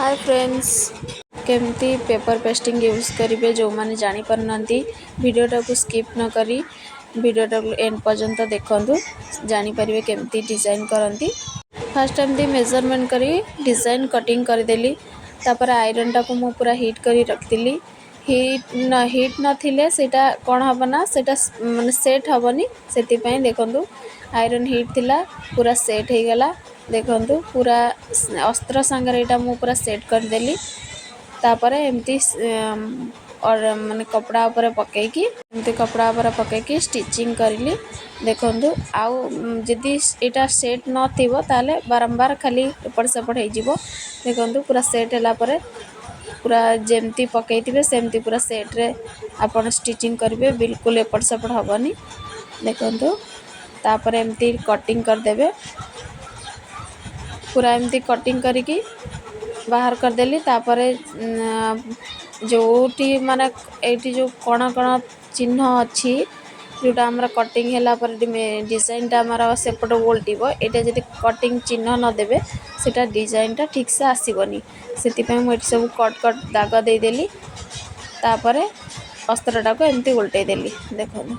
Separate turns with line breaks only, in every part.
ହାଏ friends, କେମିତି paper pasting use କରିବେ, ଯେଉଁମାନେ ଜାଣିପାରୁନାହାନ୍ତି, ଭିଡ଼ିଓଟାକୁ ସ୍କିପ୍ ନ କରି ଭିଡ଼ିଓଟାକୁ ଏଣ୍ଡ ପର୍ଯ୍ୟନ୍ତ ଦେଖନ୍ତୁ, ଜାଣିପାରିବେ କେମିତି ଡିଜାଇନ୍ କରନ୍ତି। ଫାର୍ଷ୍ଟ ଏମିତି ମେଜରମେଣ୍ଟ କରି ଡିଜାଇନ୍ କଟିଂ କରିଦେଲି। ତାପରେ ଆଇରନ୍ଟାକୁ ମୁଁ ପୁରା ହିଟ୍ କରି ରଖିଥିଲି। ହିଟ୍ ନଥିଲେ ସେଇଟା କ'ଣ ହେବ ନା, ସେଇଟା ମାନେ ସେଟ୍ ହେବନି। ସେଥିପାଇଁ ଦେଖନ୍ତୁ, ଆଇରନ୍ ହିଟ୍ ଥିଲା, ପୁରା ସେଟ୍ ହେଇଗଲା। ଦେଖନ୍ତୁ, ପୁରା ଅସ୍ତ୍ର ସାଙ୍ଗରେ ଏଇଟା ମୁଁ ପୁରା ସେଟ୍ କରିଦେଲି। ତାପରେ ଏମିତି ମାନେ କପଡ଼ା ଉପରେ ପକାଇକି, ଏମିତି କପଡ଼ା ଉପରେ ପକାଇକି ଷ୍ଟିଚିଂ କରିଲି। ଦେଖନ୍ତୁ, ଆଉ ଯଦି ଏଇଟା ସେଟ୍ ନଥିବ, ତାହେଲେ ବାରମ୍ବାର ଖାଲି ଏପଟ ସେପଟ ହେଇଯିବ। ଦେଖନ୍ତୁ, ପୁରା ସେଟ୍ ହେଲା ପରେ ପୁରା ଯେମିତି ପକାଇଥିବେ, ସେମିତି ପୁରା ସେଟ୍ରେ ଆପଣ ଷ୍ଟିଚିଂ କରିବେ, ବିଲକୁଲ ଏପଟ ସେପଟ ହେବନି। ଦେଖନ୍ତୁ, ତାପରେ ଏମିତି କଟିଂ କରିଦେବେ। ପୁରା ଏମିତି କଟିଂ କରିକି ବାହାର କରିଦେଲି। ତାପରେ ଯେଉଁଠି ମାନେ ଏଇଠି ଯେଉଁ କଣ କଣ ଚିହ୍ନ ଅଛି, ଯେଉଁଟା ଆମର କଟିଂ ହେଲା ପରେ ଡିଜାଇନଟା ଆମର ସେପଟ ଓଲଟିବ, ଏଇଟା ଯଦି କଟିଂ ଚିହ୍ନ ନ ଦେବେ, ସେଇଟା ଡିଜାଇନଟା ଠିକ୍ସେ ଆସିବନି। ସେଥିପାଇଁ ମୁଁ ଏଠି ସବୁ କଟ୍ କଟ୍ ଦାଗ ଦେଇଦେଲି। ତାପରେ ଅସ୍ତ୍ରଟାକୁ ଏମିତି ଓଲଟେଇ ଦେଲି। ଦେଖନ୍ତୁ,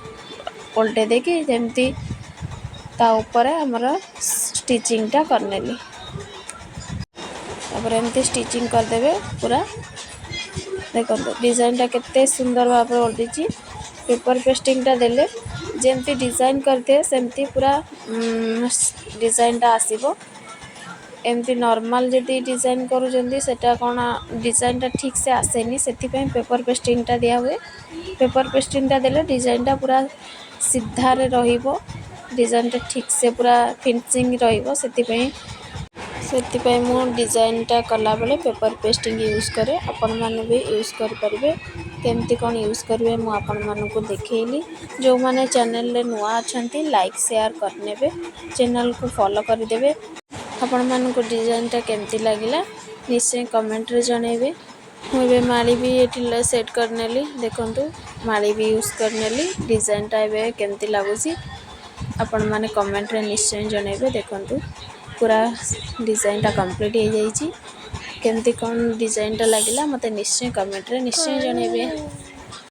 ଓଲଟେଇ ଦେଇକି ଯେମିତି ତା ଉପରେ ଆମର ଷ୍ଟିଚିଂଟା କରିନେଲି। ତାପରେ ଏମିତି ଷ୍ଟିଚିଂ କରିଦେବେ ପୁରା। ଦେଖନ୍ତୁ, ଡିଜାଇନଟା କେତେ ସୁନ୍ଦର ଭାବରେ ଓଲଟିଛି। ପେପର୍ ପେଷ୍ଟିଂଟା ଦେଲେ ଯେମିତି ଡିଜାଇନ୍ କରିଥିବେ, ସେମିତି ପୁରା ଡିଜାଇନଟା ଆସିବ। ଏମିତି ନର୍ମାଲ୍ ଯଦି ଡିଜାଇନ୍ କରୁଛନ୍ତି, ସେଇଟା କ'ଣ ଡିଜାଇନଟା ଠିକ୍ସେ ଆସେନି। ସେଥିପାଇଁ ପେପର୍ ପେଷ୍ଟିଂଟା ଦିଆହୁଏ। ପେପର୍ ପେଷ୍ଟିଂଟା ଦେଲେ ଡିଜାଇନଟା ପୁରା ସିଧାରେ ରହିବ, ଡିଜାଇନଟା ଠିକ୍ସେ ପୁରା ଫିନିସିଂ ରହିବ। ସେଥିପାଇଁ ମୁଁ ଡିଜାଇନଟା କଲାବେଳେ ପେପର୍ ପେଷ୍ଟିଂ ୟୁଜ୍ କରେ। ଆପଣମାନେ ବି ୟୁଜ୍ କରିପାରିବେ। କେମିତି କ'ଣ ୟୁଜ୍ କରିବେ, ମୁଁ ଆପଣମାନଙ୍କୁ ଦେଖେଇଲି। ଯେଉଁମାନେ ଚ୍ୟାନେଲରେ ନୂଆ ଅଛନ୍ତି, ଲାଇକ୍ ସେୟାର କରିନେବେ, ଚ୍ୟାନେଲକୁ ଫଲୋ କରିଦେବେ। ଆପଣମାନଙ୍କୁ ଡିଜାଇନଟା କେମିତି ଲାଗିଲା, ନିଶ୍ଚୟ କମେଣ୍ଟରେ ଜଣାଇବେ। ମୁଁ ଏବେ ମାଳି ବି ଏଠି ସେଟ୍ କରିନେଲି। ଦେଖନ୍ତୁ, ମାଳି ବି ୟୁଜ୍ କରିନେଲି। ଡିଜାଇନଟା ଏବେ କେମିତି ଲାଗୁଛି, ଆପଣମାନେ କମେଣ୍ଟରେ ନିଶ୍ଚୟ ଜଣାଇବେ। ଦେଖନ୍ତୁ, ପୁରା ଡିଜାଇନଟା କମ୍ପ୍ଲିଟ୍ ହେଇଯାଇଛି। କେମିତି କ'ଣ ଡିଜାଇନଟା ଲାଗିଲା, ମୋତେ ନିଶ୍ଚୟ କମେଣ୍ଟରେ ନିଶ୍ଚୟ ଜଣାଇବେ।